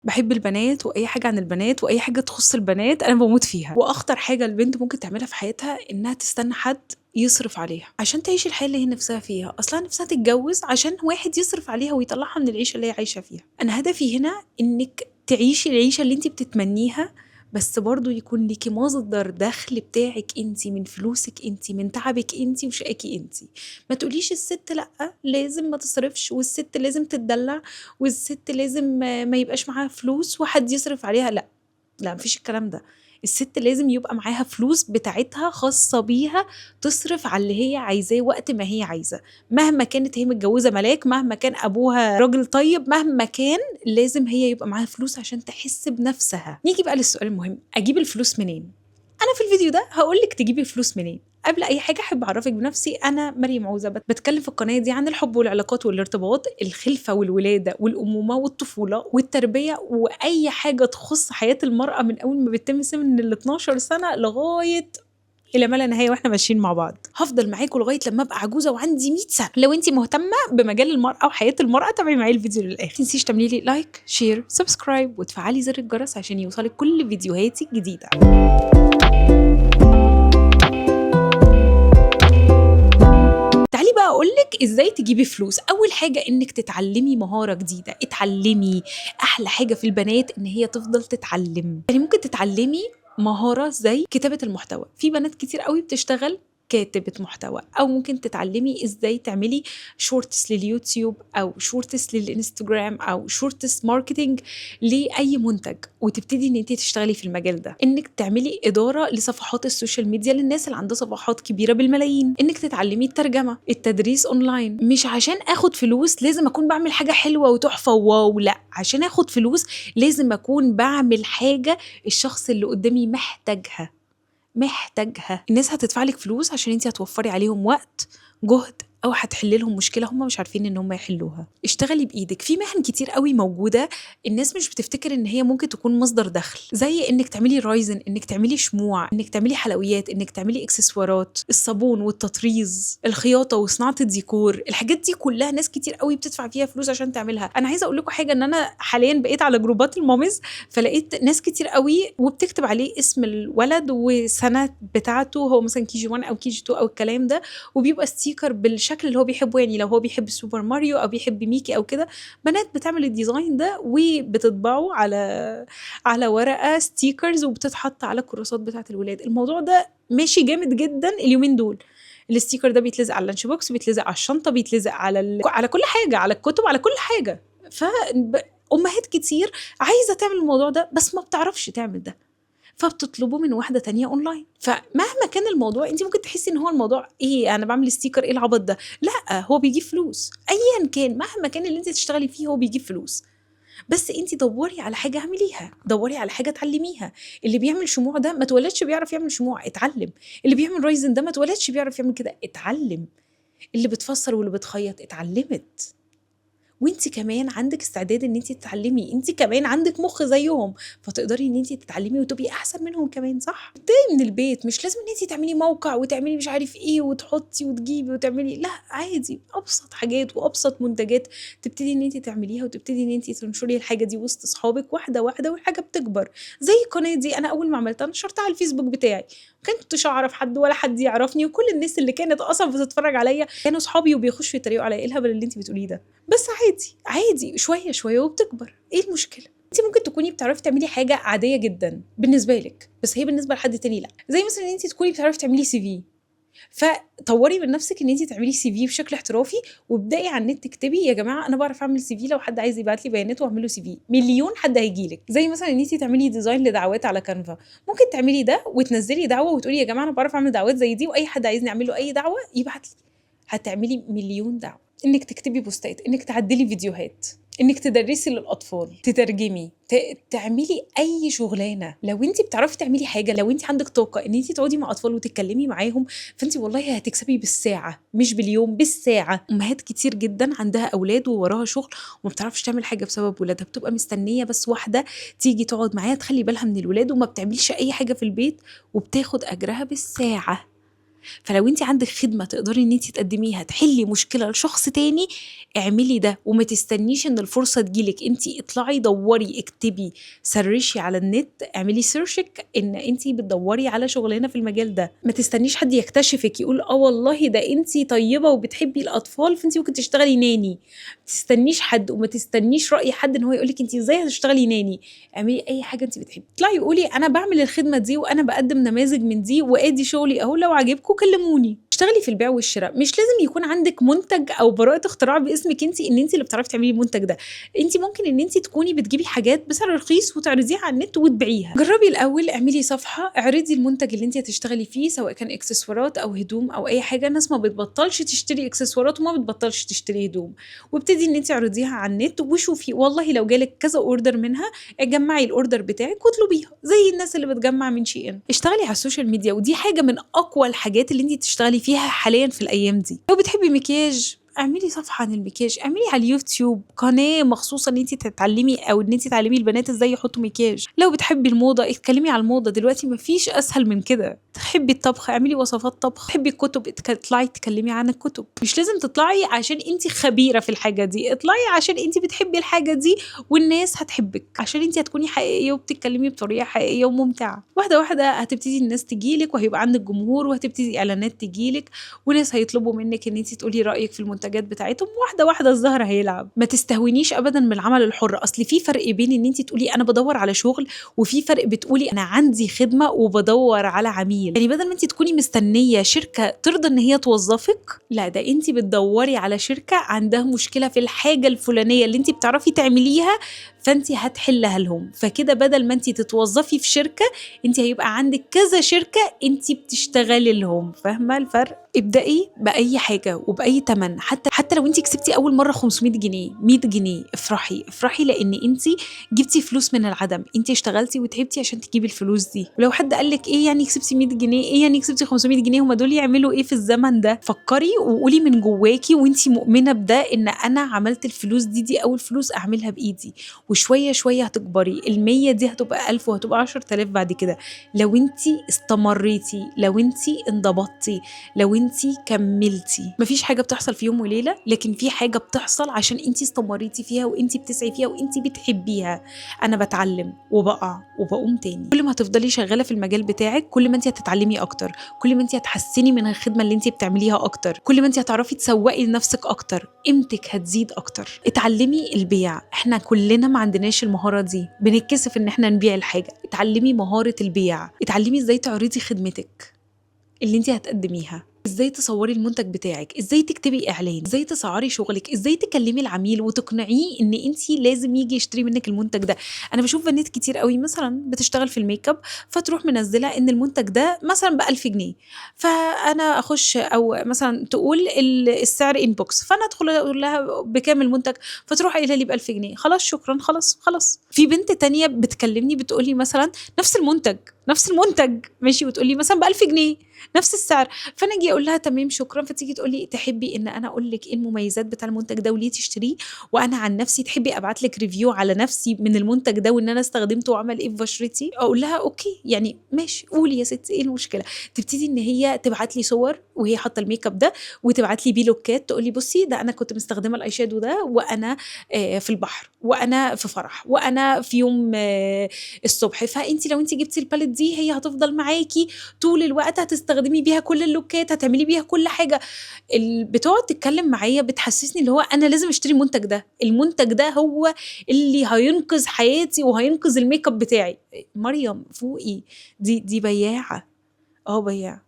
بحب البنات واي حاجة عن البنات واي حاجة تخص البنات انا بموت فيها. واخطر حاجة البنت ممكن تعملها في حياتها انها تستنى حد يصرف عليها عشان تعيش الحياة اللي هي نفسها فيها. اصلا نفسها تتجوز عشان واحد يصرف عليها ويطلعها من العيشة اللي هي عايشه فيها. انا هدفي هنا انك تعيشي العيشة اللي انت بتتمنيها، بس برضو يكون ليكي مصدر دخل بتاعك انتي، من فلوسك انتي، من تعبك انتي وشقاكي انتي. ما تقوليش الست لأ لازم ما تصرفش، والست لازم تتدلع، والست لازم ما يبقاش معاها فلوس وحد يصرف عليها. لأ لا، مفيش الكلام ده. الست لازم يبقى معاها فلوس بتاعتها خاصة بيها، تصرف على اللي هي عايزاه وقت ما هي عايزة، مهما كانت هي متجوزة ملاك، مهما كان أبوها راجل طيب، مهما كان لازم هي يبقى معاها فلوس عشان تحس بنفسها. نيجي بقى للسؤال المهم، أجيب الفلوس منين؟ أنا في الفيديو ده هقولك تجيبي فلوس منين. قبل أي حاجة أحب أعرفك بنفسي، أنا مريم عوزة، بتكلم في القناة دي عن الحب والعلاقات والارتباط، الخلفة والولادة والأمومة والطفولة والتربية، وأي حاجة تخص حياة المرأة من أول ما بتتم سن ال 12 سنة لغاية إلى ما لا نهاية وإحنا ماشيين مع بعض. هفضل معاكم لغاية لما أبقى عجوزة وعندي 100 سنة. لو أنت مهتمة بمجال المرأة وحياة المرأة تابعي معايا الفيديو للآخر. ما تنسيش تعملي لي like، share، subscribe، وتفعلي زر الجرس عشان يوصلك كل فيديوهاتي الجديدة. تعالي بقى اقولك ازاي تجيبي فلوس. اول حاجة انك تتعلمي مهارة جديدة. اتعلمي، احلى حاجة في البنات ان هي تفضل تتعلم. يعني ممكن تتعلمي مهارة زي كتابه المحتوى، في بنات كتير قوي بتشتغل كاتبة محتوى، أو ممكن تتعلمي إزاي تعملي shorts لليوتيوب أو shorts للإنستجرام أو shorts marketing لأي منتج، وتبتدي إن أنت تشتغلي في المجال ده. إنك تعملي إدارة لصفحات ال social media للناس اللي عندها صفحات كبيرة بالملايين. إنك تتعلمي الترجمة، التدريس أونلاين. مش عشان آخد فلوس لازم أكون بعمل حاجة حلوة وتحفة wow، لا، عشان آخد فلوس لازم أكون بعمل حاجة الشخص اللي قدامي محتاجها. محتاجها. الناس هتدفع لك فلوس عشان انت هتوفري عليهم وقت، جهد، او هتحلي لهم مشكلة هم مش عارفين ان هم يحلوها. اشتغلي بايدك. في مهن كتير قوي موجودة الناس مش بتفتكر ان هي ممكن تكون مصدر دخل، زي انك تعملي resin، انك تعملي شموع، انك تعملي حلويات، انك تعملي اكسسوارات، الصابون والتطريز، الخياطة وصناعة الديكور. الحاجات دي كلها ناس كتير قوي بتدفع فيها فلوس عشان تعملها. انا عايزه اقول لكم حاجة، ان انا حاليا بقيت على جروبات ال mommies، فلقيت ناس كتير قوي وبتكتب عليه اسم الولد وسنة بتاعته، هو مثلا KG 1 او KG 2 او الكلام ده، وبيبقى sticker بالشكل اللي هو بيحبه. يعني لو هو بيحب سوبر ماريو او بيحب ميكي او كده، بنات بتعمل ال design ده وبتطبعه على ورقة stickers وبتتحط على الكراسات بتاعه الولاد. الموضوع ده ماشي جامد جدا اليومين دول. ال sticker ده بيتلزق على ال lunch box، بيتلزق على الشنطة، بيتلزق على كل حاجة، على الكتب، على كل حاجة. فامهات كتير عايزه تعمل الموضوع ده بس ما بتعرفش تعمل ده، فبتطلبه من واحدة تانية اونلاين. فمهما كان الموضوع انت ممكن تحسي ان هو الموضوع ايه، انا بعمل sticker، ايه العبط ده؟ لا، هو بيجيب فلوس ايا كان، مهما كان اللي انت تشتغلي فيه هو بيجيب فلوس. بس انت دوري على حاجة اعمليها، دوري على حاجة اتعلميها. اللي بيعمل شموع ده ما اتولدش بيعرف يعمل شموع، اتعلم. اللي بيعمل resin ده ما اتولدش بيعرف يعمل كده، اتعلم. اللي بتفسر واللي بتخيط اتعلمت. وانت كمان عندك استعداد ان انت تتعلمي، انت كمان عندك مخ زيهم، فتقدري ان انت تتعلمي وتبقي احسن منهم كمان، صح؟ ابتدي من البيت، مش لازم ان انت تعملي موقع وتعملي مش عارف ايه وتحطي وتجيبي وتعملي، لا عادي، ابسط حاجات وابسط منتجات تبتدي ان انت تعمليها وتبتدي ان انت تنشري الحاجة دي وسط اصحابك واحدة واحدة، والحاجة بتكبر. زي القناة دي انا اول ما عملتها نشرتها على الفيسبوك بتاعي، ما كنتش اعرف حد ولا حد يعرفني، وكل الناس اللي كانت اصلا بتتفرج عليا كانوا اصحابي وبيخشوا يتريقوا عليا، ايه الهبل اللي انت بتقوليه ده؟ بس عادي عادي، شوية شوية وبتكبر. ايه المشكلة؟ انت ممكن تكوني بتعرفي تعملي حاجة عادية جدا بالنسبة لك، بس هي بالنسبة لحد تاني لا. زي مثلا ان انت تكوني بتعرفي تعملي CV، فطوري من نفسك ان انت تعملي CV بشكل احترافي، وابداي على النت تكتبي يا جماعة انا بعرف اعمل CV، لو حد عايز يبعت لي بياناته واعمل له CV، مليون حد هيجي لك. زي مثلا ان انت تعملي design لدعوات على كانفا، ممكن تعملي ده وتنزلي دعوه وتقولي يا جماعة انا بعرف اعمل دعوات زي دي، واي حد عايزني اعمل له اي دعوه يبعت لي. هتعملي مليون دعوه. انك تكتبي بوستات، انك تعدلي فيديوهات، انك تدرسي للاطفال، تترجمي، تعملي اي شغلانة. لو انت بتعرفي تعملي حاجة، لو انت عندك طاقة ان انت تقعدي مع اطفال وتتكلمي معاهم، فانت والله هتكسبي بالساعة مش باليوم، بالساعة. امهات كتير جدا عندها اولاد ووراها شغل وما بتعرفش تعمل حاجة بسبب ولادها، بتبقى مستنيه بس واحدة تيجي تقعد معاها تخلي بالها من الولاد، وما بتعملش اي حاجة في البيت وبتاخد اجرها بالساعة. فلو انت عندك خدمة تقدري ان انت تقدميها تحلي مشكلة لشخص تاني، اعملي ده وما تستنيش ان الفرصة تجيلك. انت اطلعي دوري، اكتبي، search ي على النت، اعملي search ك ان انت بتدوري على شغلانة في المجال ده. ما تستنيش حد يكتشفك يقول اه والله ده انت طيبة وبتحبي الاطفال فانت ممكن تشتغلي nanny. ما تستنيش حد وما تستنيش راي حد ان هو يقولك انت ازاي هتشتغلي nanny. اعملي اي حاجة انت بتحبي، اطلعي قولي انا بعمل الخدمة دي وانا بقدم نماذج من دي وادي شغلي اهو، لو عجبكم كلموني. اشتغلي في البيع والشراء، مش لازم يكون عندك منتج او براءه اختراع باسمك انت ان انت اللي بتعرفي تعملي المنتج ده. انت ممكن ان انت تكوني بتجيبي حاجات بسعر رخيص وتعرضيها على النت وتبيعيها. جربي الاول، اعملي صفحة، اعرضي المنتج اللي انت هتشتغلي فيه سواء كان اكسسوارات او هدوم او اي حاجة. الناس ما بتبطلش تشتري اكسسوارات وما بتبطلش تشتري هدوم، وابتدي ان انت اعرضيها على النت وشوفي والله لو جالك كذا order منها جمعي ال order بتاعك واطلبيها زي الناس اللي بتجمع من SHEIN. اشتغلي على ال social media، ودي حاجة من اقوى الحاجات اللي انت تشتغلي فيها حاليا في الايام دي. لو بتحبي مكياج اعملي صفحة عن المكياج، اعملي على اليوتيوب قناة مخصوصة ان انت تتعلمي او ان انت تعلمي البنات ازاي يحطوا مكياج. لو بتحبي الموضة اتكلمي على الموضة، دلوقتي مفيش اسهل من كده. تحبي الطبخ اعملي وصفات طبخ. تحبي الكتب اطلعي تكلمي عن الكتب. مش لازم تطلعي عشان انت خبيرة في الحاجة دي، اطلعي عشان انت بتحبي الحاجة دي والناس هتحبك، عشان انت هتكوني حقيقية وبتتكلمي بطريقة حقيقية وممتعة. واحدة واحدة هتبتدي الناس تجيلك وهيبقى عندك جمهور، وهتبتدي اعلانات تجيلك وناس هيطلبوا منك ان انت تقولي رايك في المنتجات بتاعتهم. واحدة واحدة الزهر هيلعب. ما تستهونيش ابدا بالعمل الحر، اصل في فرق بين ان انت تقولي انا بدور على شغل، وفي فرق بتقولي انا عندي خدمة وبدور على عميل. يعني بدل ما انت تكوني مستنيه شركة ترضى ان هي توظفك، لا ده انت بتدوري على شركة عندها مشكلة في الحاجة الفلانية اللي انت بتعرفي تعمليها، فانت هتحلها لهم. فكده بدل ما انت تتوظفي في شركة، انت هيبقى عندك كذا شركة انت بتشتغلي لهم. فاهمه الفرق؟ ابدأي بأي حاجة وبأي تمن، حتى لو انت كسبتي أول مرة 500 جنيه 100 جنيه، افرحي افرحي لأن انت جبتي فلوس من العدم، انت اشتغلتي وتعبتي عشان تجيبي الفلوس دي. ولو حد قالك ايه يعني كسبتي 100 جنيه، ايه يعني كسبتي 500 جنيه، هما دول يعملوا ايه في الزمن ده؟ فكري وقولي من جواكي وانت مؤمنة بده ان انا عملت الفلوس دي، دي أول فلوس أعملها بإيدي. وشوية شوية هتكبري، ال100 دي هتبقى 1000 وهتبقى 10,000 بعد كده لو انت استمريتي، لو انت انضبطتي، لو انت كملتي. مفيش حاجة بتحصل في يوم وليلة، لكن في حاجة بتحصل عشان انت استمريتي فيها وانت بتسعي فيها وانت بتحبيها. انا بتعلم وبقع وبقوم تاني. كل ما هتفضلي شغالة في المجال بتاعك، كل ما انت هتتعلمي اكتر، كل ما انت هتحسني من الخدمة اللي انت بتعمليها اكتر، كل ما انت هتعرفي تسوقي لنفسك اكتر، قيمتك هتزيد اكتر. اتعلمي البيع، احنا كلنا ما عندناش المهارة دي، بنتكسف ان احنا نبيع الحاجة. اتعلمي مهارة البيع، اتعلمي ازاي تعرضي خدمتك اللي انت هتقدميها، ازاي تصوري المنتج بتاعك، ازاي تكتبي اعلان، ازاي تسعري شغلك، ازاي تكلمي العميل وتقنعيه ان انت لازم يجي يشتري منك المنتج ده. انا بشوف بنات كتير قوي مثلا بتشتغل في الميك اب، فتروح منزله ان المنتج ده مثلا ب1000 جنيه، فانا اخش او مثلا تقول السعر inbox، فانا ادخل اقول لها بكام المنتج، فتروح قايله لي ب1000 جنيه، خلاص شكرا خلاص خلاص. في بنت تانية بتكلمني بتقولي مثلا نفس المنتج، نفس المنتج ماشي، وتقولي مثلا ب1000 جنيه نفس السعر، فانا اجي اقول لها تمام شكرا، فتيجي تقول لي تحبي ان انا اقول لك ايه المميزات بتاع المنتج ده وليه تشتريه، وانا عن نفسي تحبي ابعت لك review على نفسي من المنتج ده وان انا استخدمته وعمل ايه في بشرتي. اقول لها okay يعني ماشي قولي يا ستي ايه المشكلة. تبتدي ان هي تبعت لي صور وهي حاطه الميك اب ده، وتبعت لي بيه لوكات، تقول لي بصي ده انا كنت مستخدمة ال eye shadow ده وانا في البحر، وانا في فرح، وانا في يوم الصبح، فانت لو انت جبتي ال palette دي هي هتفضل معاكي طول الوقت، هتستخدمي بيها كل اللوكات، هتعملي بيها كل حاجة. بتقعد تتكلم معايا بتحسسني اللي هو انا لازم اشتري المنتج ده، المنتج ده هو اللي هينقذ حياتي وهينقذ الميك اب بتاعي. مريم فوقي، دي بياعه، بياعه،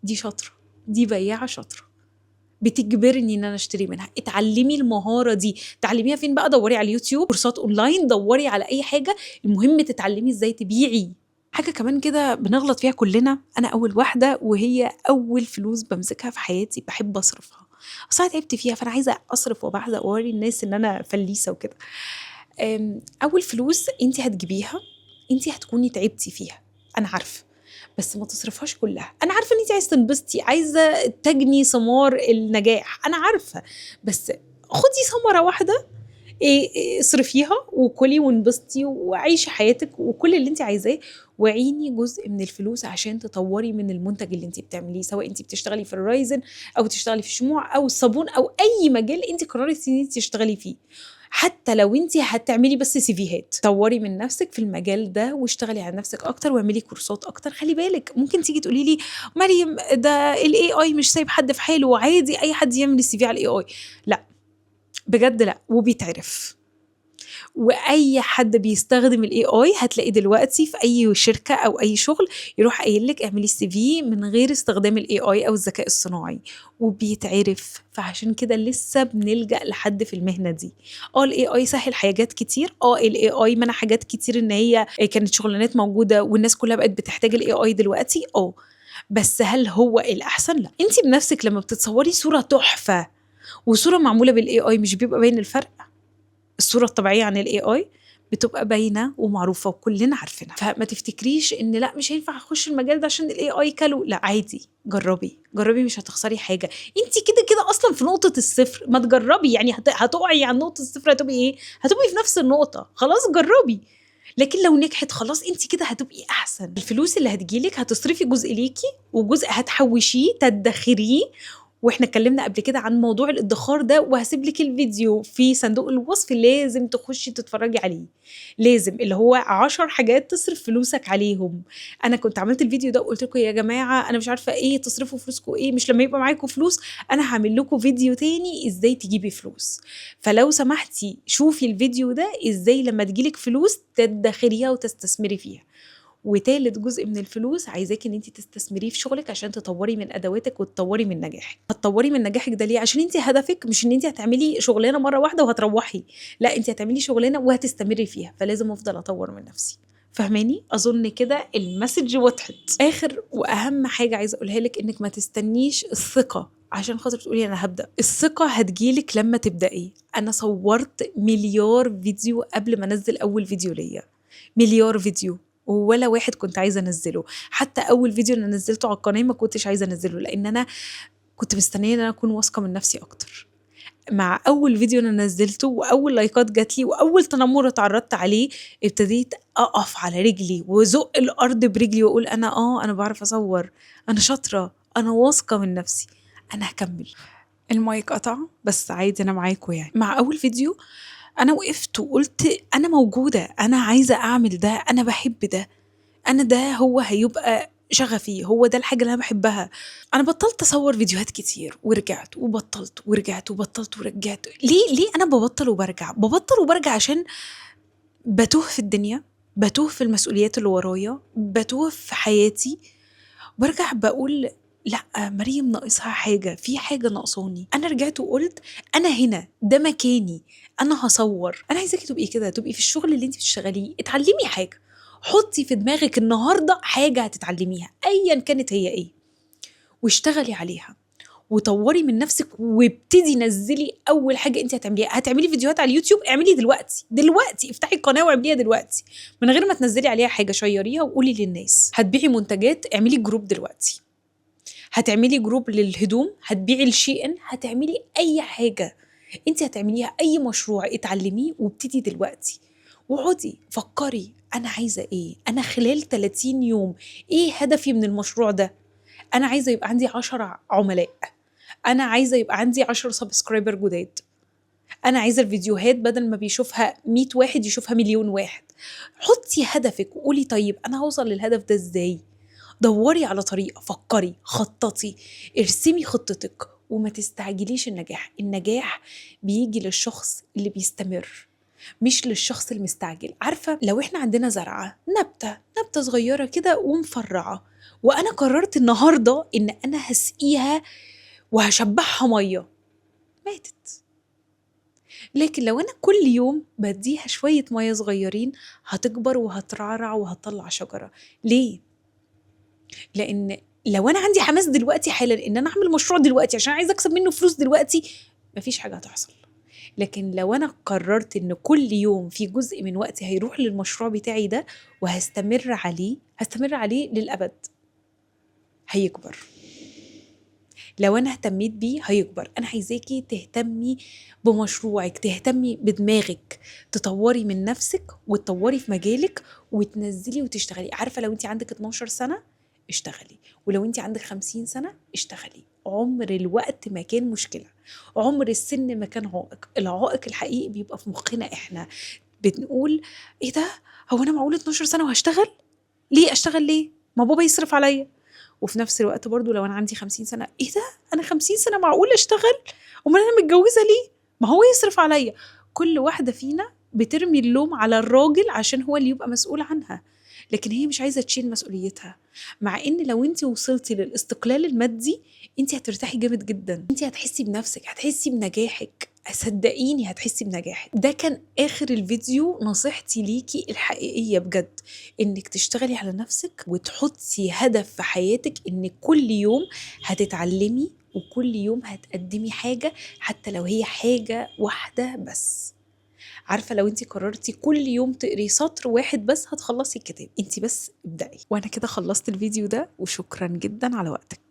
دي شاطرة، دي بياعه شاطرة، بتجبرني ان انا اشتري منها. اتعلمي المهارة دي، تعلميها فين بقى؟ دوري على اليوتيوب، كورسات اونلاين، دوري على اي حاجة، المهم تتعلمي ازاي تبيعي. حاجة كمان كده بنغلط فيها كلنا، انا اول واحدة وهي اول فلوس بمسكها في حياتي بحب اصرفها، اصل انا تعبت فيها فانا عايزه اصرف وبعزق واوري الناس ان انا فليسه وكده. اول فلوس انت هتجيبيها انت هتكوني تعبتي فيها، انا عارفه، بس ما تصرفهاش كلها. انا عارفه ان انت عايزه تنبسطي، عايزه تجني ثمار النجاح، انا عارفه، بس خدي ثمره واحدة إيه، اصرفيها وكلي وانبسطي وعيشي حياتك وكل اللي انت عايزاه، وعيني جزء من الفلوس عشان تطوري من المنتج اللي انت بتعمليه، سواء انت بتشتغلي في ال resin او تشتغلي في الشموع او الصابون او اي مجال انت قررتي ان انت تشتغلي فيه. حتى لو انت هتعملي بس CV هات، طوري من نفسك في المجال ده واشتغلي على نفسك اكتر واعملي كورسات اكتر. خلي بالك ممكن تيجي تقولي لي مريم ده ال AI مش سايب حد في حاله وعادي اي حد يعمل ال CV على ال AI. لا بجد لا، وبيتعرف، واي حد بيستخدم ال AI هتلاقي دلوقتي في اي شركة او اي شغل يروح قايل لك اعملي ال CV من غير استخدام ال AI او الذكاء الصناعي، وبيتعرف. فعشان كده لسه بنلجأ لحد في المهنة دي. ال AI سهل حاجات كتير، ال AI منع حاجات كتير ان هي كانت شغلانات موجودة والناس كلها بقت بتحتاج ال AI دلوقتي، بس هل هو الاحسن؟ لا. انت بنفسك لما بتتصوري صوره تحفة وصوره معمولة بال AI مش بيبقى باين الفرق؟ الصورة الطبيعية عن ال AI بتبقى باينة ومعروفة وكلنا عارفينها. فما تفتكريش ان لا مش هينفع اخش المجال ده عشان ال AI كله، لا عادي، جربي جربي مش هتخسري حاجة. انت كده كده اصلا في نقطة الصفر، ما تجربي يعني، هتقعي عن نقطة الصفر هتبقي ايه؟ هتبقي في نفس النقطة، خلاص جربي. لكن لو نجحت خلاص انت كده هتبقي احسن. الفلوس اللي هتجيلك هتصرفي جزء ليكي وجزء هتحوشيه تدخريه، واحنا اتكلمنا قبل كده عن موضوع الادخار ده، وهسيب لك الفيديو في صندوق الوصف لازم تخشي تتفرجي عليه، لازم، اللي هو 10 حاجات تصرف فلوسك عليهم. انا كنت عملت الفيديو ده وقلت لكم يا جماعة انا مش عارفه ايه تصرفوا فلوسكم ايه، مش لما يبقى معاكم فلوس انا هعمل لكم فيديو تاني ازاي تجيبي فلوس. فلو سمحتي شوفي الفيديو ده ازاي لما تجيلك فلوس تدخريها وتستثمري فيها. وتالت جزء من الفلوس عايزاكي ان انت تستثمريه في شغلك عشان تطوري من ادواتك وتطوري من نجاحك. هتطوري من نجاحك ده ليه؟ عشان انت هدفك مش ان انت هتعملي شغلانة مرة واحدة وهتروحي، لا انت هتعملي شغلانة وهتستمري فيها، فلازم افضل اطور من نفسي. فهماني؟ اظن كده ال message وضحت. اخر واهم حاجة عايزه اقولها لك انك ما تستنيش الثقة عشان خاطر تقولي انا هبدا. الثقة هتجيلك لما تبداي. انا صورت 1,000,000,000 فيديو قبل ما انزل اول فيديو ليا، 1,000,000,000 فيديو، ولا واحد كنت عايزه انزله. حتى اول فيديو انا نزلته على القناة ما كنتش عايزه انزله، لان انا كنت مستنيه ان انا اكون واثقة من نفسي اكتر. مع اول فيديو انا نزلته واول لايكات جات لي واول تنمر اتعرضت عليه، ابتديت اقف على رجلي وازق الارض برجلي واقول انا انا بعرف اصور، انا شاطرة، انا واثقة من نفسي، انا هكمل. المايك قطع بس عادي انا معاكم يعني. مع اول فيديو انا وقفت وقلت انا موجودة، انا عايزه اعمل ده، انا بحب ده، انا ده هو هيبقى شغفي، هو ده الحاجة اللي انا بحبها. انا بطلت اصور فيديوهات كتير ورجعت وبطلت ورجعت وبطلت ورجعت. ليه انا ببطل وبرجع؟ ببطل وبرجع عشان بتوه في الدنيا، بتوه في المسؤوليات اللي ورايا، بتوه في حياتي، برجع بقول لا مريم ناقصها حاجة، في حاجة ناقصاني. أنا رجعت وقلت أنا هنا، ده مكاني، أنا هصور. أنا عايزاكي تبقي كده، تبقي في الشغل اللي انت بتشتغليه اتعلمي حاجة، حطي في دماغك النهاردة حاجة هتتعلميها أيا كانت هي إيه، واشتغلي عليها وطوري من نفسك، وابتدي نزلي أول حاجة انت هتعمليها. هتعملي فيديوهات على اليوتيوب، اعملي دلوقتي، دلوقتي افتحي القناة واعمليها دلوقتي من غير ما تنزلي عليها حاجة، شيريها وقولي للناس. هتبيعي منتجات، اعملي group دلوقتي، هتعملي group للهدوم، هتبيعي ال SHEIN، هتعملي اي حاجة انت هتعمليها، اي مشروع اتعلميه وابتدي دلوقتي. وقعدي فكري انا عايزه ايه، انا خلال 30 يوم ايه هدفي من المشروع ده. انا عايزه يبقى عندي 10 عملاء، انا عايزه يبقى عندي 10 subscriber جداد، انا عايزه الفيديوهات بدل ما بيشوفها 100 واحد يشوفها 1,000,000 واحد. حطي هدفك وقولي طيب انا هوصل للهدف ده ازاي. دوري على طريقة، فكري، خططي، ارسمي خطتك، وما تستعجليش النجاح. النجاح بيجي للشخص اللي بيستمر، مش للشخص المستعجل. عارفة لو احنا عندنا زرعة، نبتة صغيرة كده ومفرعة، وأنا قررت النهاردة إن أنا هسقيها وهشبعها مية، ماتت. لكن لو أنا كل يوم بديها شوية مية صغيرين هتكبر وهترعرع وهتطلع شجرة. ليه؟ لأن لو أنا عندي حماس دلوقتي حالا إن أنا أعمل مشروع دلوقتي عشان عايزة أكسب منه فلوس دلوقتي، مفيش حاجة هتحصل. لكن لو أنا قررت إن كل يوم في جزء من وقتي هيروح للمشروع بتاعي ده وهستمر عليه، هستمر عليه للأبد، هيكبر. لو انا اهتميت بيه هيكبر. انا عايزاكي تهتمي بمشروعك، تهتمي بدماغك، تطوري من نفسك وتطوري في مجالك وتنزلي وتشتغلي. عارفه لو انت عندك 12 سنة اشتغلي، ولو انت عندك 50 سنة اشتغلي. عمر الوقت ما كان مشكلة، عمر السن ما كان عائق. العائق الحقيقي بيبقى في مخنا احنا، بنقول ايه ده، هو انا معقول 12 سنة وهشتغل؟ ليه اشتغل ليه؟ ما بابا يصرف عليا. وفي نفس الوقت برضو لو انا عندي 50 سنة، ايه ده انا 50 سنة معقول اشتغل؟ امال انا متجوزة ليه؟ ما هو يصرف عليا. كل واحدة فينا بترمي اللوم على الراجل عشان هو اللي يبقى مسؤول عنها، لكن هي مش عايزه تشيل مسؤوليتها. مع ان لو انت وصلتي للاستقلال المادي انت هترتاحي جامد جدا، انت هتحسي بنفسك، هتحسي بنجاحك، صدقيني هتحسي بنجاحك. ده كان اخر الفيديو. نصيحتي ليكي الحقيقية بجد انك تشتغلي على نفسك وتحطي هدف في حياتك، ان كل يوم هتتعلمي وكل يوم هتقدمي حاجة، حتى لو هي حاجة واحدة بس. عارفه لو انت قررتي كل يوم تقري سطر واحد بس هتخلصي الكتاب. انت بس ابدأي. وانا كده خلصت الفيديو ده، وشكرا جدا على وقتك.